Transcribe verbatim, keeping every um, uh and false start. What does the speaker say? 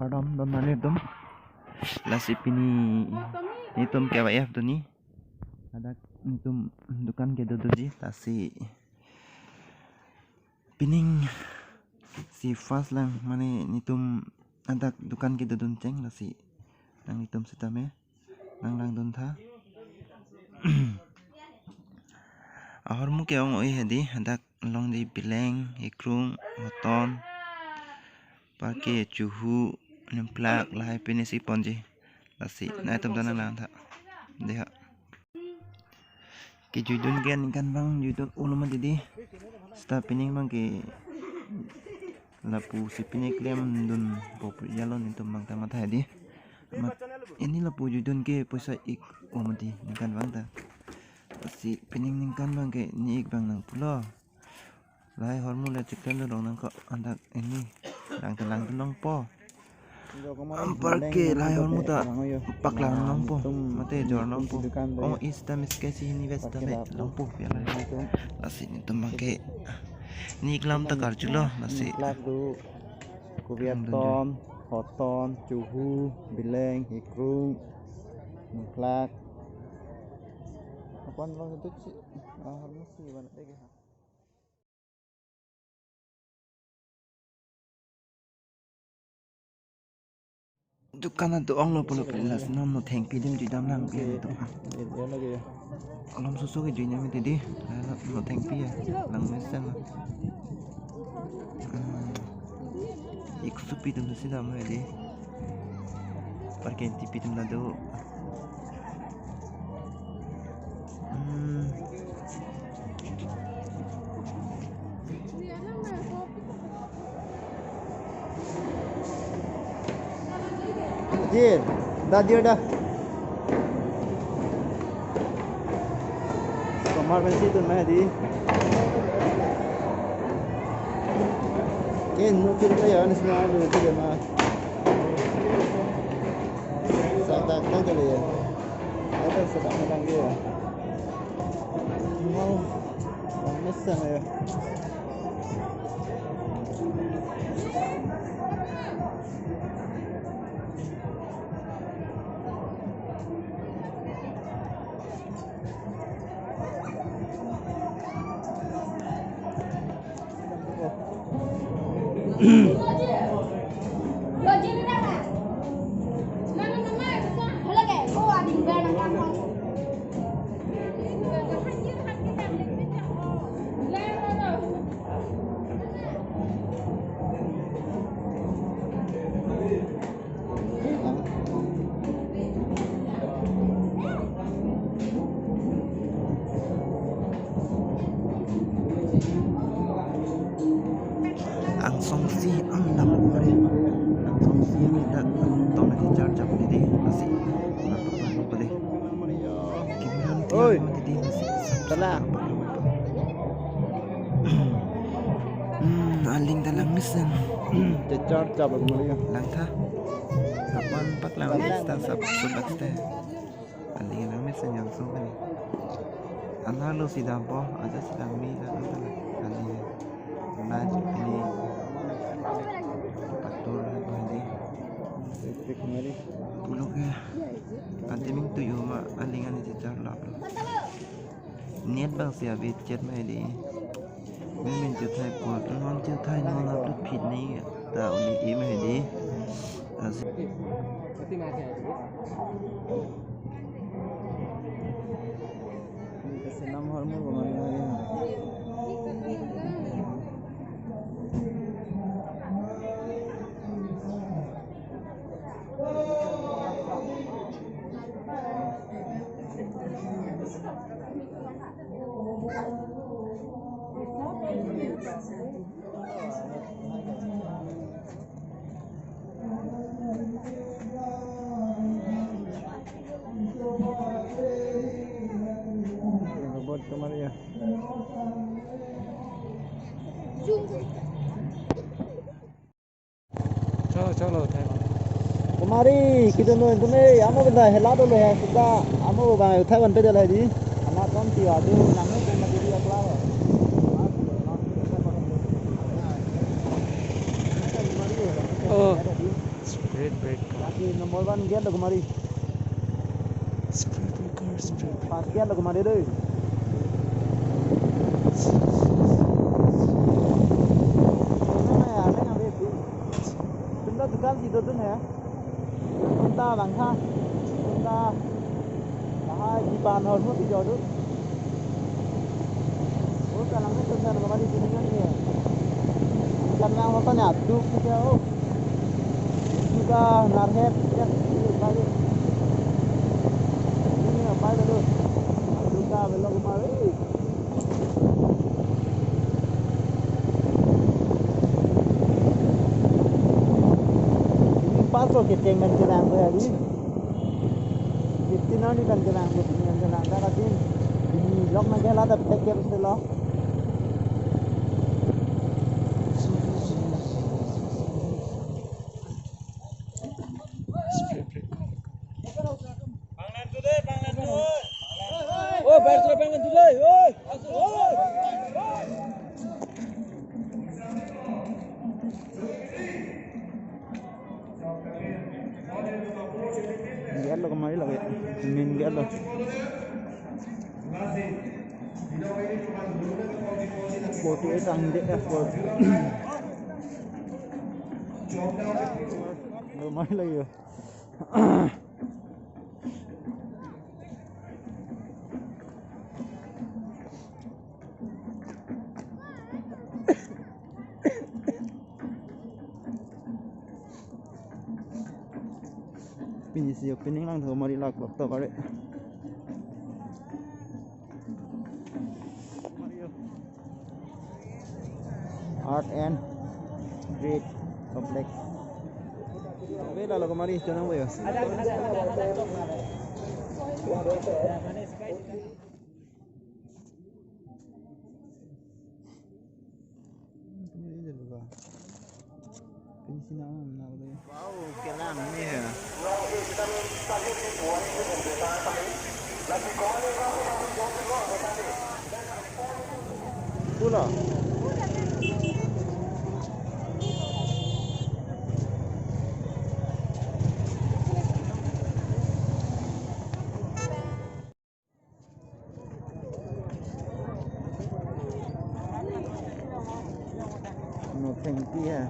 Kardom don mane dum. Lasi pini netum ke wayah duni. Hadak netum dukan kedo doji, lasi pining si first lang mane netum hadak dukan kedo dun cheng, lasi nangtum sitame nanglangdun tha. Ahormu ke-ong-oi hedi, hadak longdi bileng, hikrung, hoton, parke chuhu, nimplak, lahai pini si ponji. Lasi nangtum ta nanglang tha. Deha. Kejuidun ke ningkan bang juidun ulo mati di. Seta pining bang ke lapu si pini klemdun pop yalo netum bang ta mathai di. Mat, ini lapu juidun ke poisa ik o mati ningkan bang ta. Si pining ningkan bang ke ni ik bang nangpulo. Lahai ahormu le chikten do long nangkok, hadak ini lang ta langdun longpo. Anparke lahai ahormu ta paklang longpo, mate jor longpo. Ong ista miske si hini ves ta ne longpo ya lahai. Lasi netum bang ke ni ik lam ta karjulo, lasi. Nimplak do, kubiaton, hoton, chuhu, bileng, hikrung, nimplak. Apot bang itu si, ah, ahormu si bang lagi ha. Dukan atu onglo pulo pala lasi non no thengpi adim juidam nangpi adim tu. Alom susu ke juidam mati di. Lalo no thengpi ya. Lang mesen lo. Hmm. Ik supi atum si dam di. Parke tipi atum ta do. Hmm. Jir, da jir da. Kamar pensi tu mah di. Ke no kiri ta ya, nisma tu tu ma. Sadak na kali ya. Ada sadak na kali ya. Mau, mau mesen ya. Angsong si anlam mare. Angsong si ini dak tong na charge up ni deh, masih. Apa apa deh. Oi. Tala. Hmm, aling ta lang mesen. Charge up mare. Lang tha. Apot paklang, lang ta sab subak ste. Aling lang mesen yang so kan. Anarlo si dampo, aja si dam mi lang ta. Aling. Nat ini patur apa ini? Pulo ke. Ante ming tuyo ma aling ani chichar lap. Net bang si abi chat ma di. Min min chuthai pon, non chuthai non upload phit ni ta uli e ma di. As- Senam hormon ko mari mari. Robot kemarin ya. Chalo, chalo, uthai. Kumari, kita no, itu nih, amo kita hela dulu ya, kita, amo bang, uthai wan pedal lagi. Amat kan tiwa tu, namanya kan lagi dia kelar. Oh. Great break. Lasi number one gate lo kemari. Speed breaker, speed breaker. First gate lo kemari dei. Tumta dukan si dodun hai. Tumta bangkha. Tumta lahai kipan hormu si dodun. Oh, kalang ni tumta kemari sini kan ya. Kan yang hotel nya duk si ya, oh. Juga narhet ya, ini balik. Ini apa dulu? Juga belok kemari. Ini pas lo keceng kan cerang ko ya, ini. Fifteen ni kan cerang ko, ini kan cerang. Dah kasih. Ini lok na kela dah pakai ke betul lo. Oh, baru sudah pangan dulu, oi. Gate lo kemari lagi. Main gate lo. Forty-eight ang D F forty. Lo kemari lagi ya. Pini si opening lang tho, mari lak lok to kare. Art and Trade Complex. Beda lo kemari, chonang boyo. Wow, kelang ni ya. Pula. No, thank you ya.